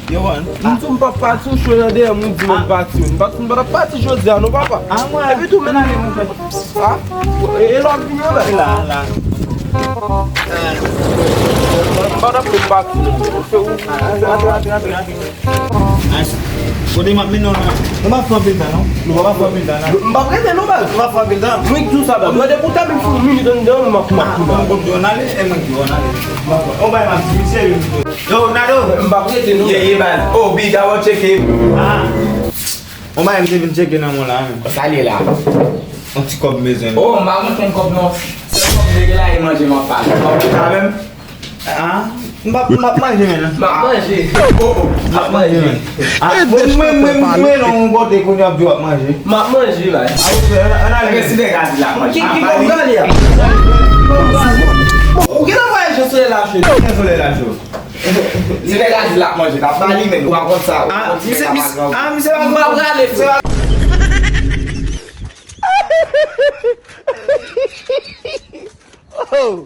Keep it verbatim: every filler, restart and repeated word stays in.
Yo, an. M di w m p ap pati, w cho nan dèyè m, ou di m m pati. M pa t, m pa t ap pati jodi a, non, papa. Epi tou, men ale, monchè. A? E, e lè w ap vini an, la? La, la. M pa t ap menm pati, non. Se ou. Antre, antre, antre, antre. Kote m ap mennen w la? Nou p ap fè anpil tan, non? Nou p ap fè anpil tan, non? M p ap rete, non, baz. Nou p ap fè anpil tan? Mwen k di w sa, baz. Mwen depi w ta menm fè yon minit anndan, m ap, m ap tou la. Bon, bon, ann ale, e mwen k di w, ann ale. On bagay m ap di, m serye, m di w. Yo, Nado! M p ap rete, non. Ye, ye, baz. Oh, big, a w tcheke. Ah. On bagay m te vin tcheke nan men w la, menm. Sa l ye la? On ti kòb m bezwen. Oh, m pa gon kenn kòb, non. Sèl kòb m te gen la, e manje m ap pale. Sa menm? Ah, m p ap, m p ap manje, menm. M ap manje. Oh, oh, m ap manje, menm. Ah, mwen, mwen, mwen, mwen, non, yon kote kounye a ap di w ap manje. M ap manje, la. Ah, ok, ann, ann ale. Men si nèg la di l ap manje. Ki, ki kòb gade a? Ou gentan vwayaje solèy la cho. Ki solèy la cho? Si nèg la di l ap manje, n ap ba li, men ou pa konn sa. Ah, misye, misye, ah, misye pa... M pa prale, frè. Oh!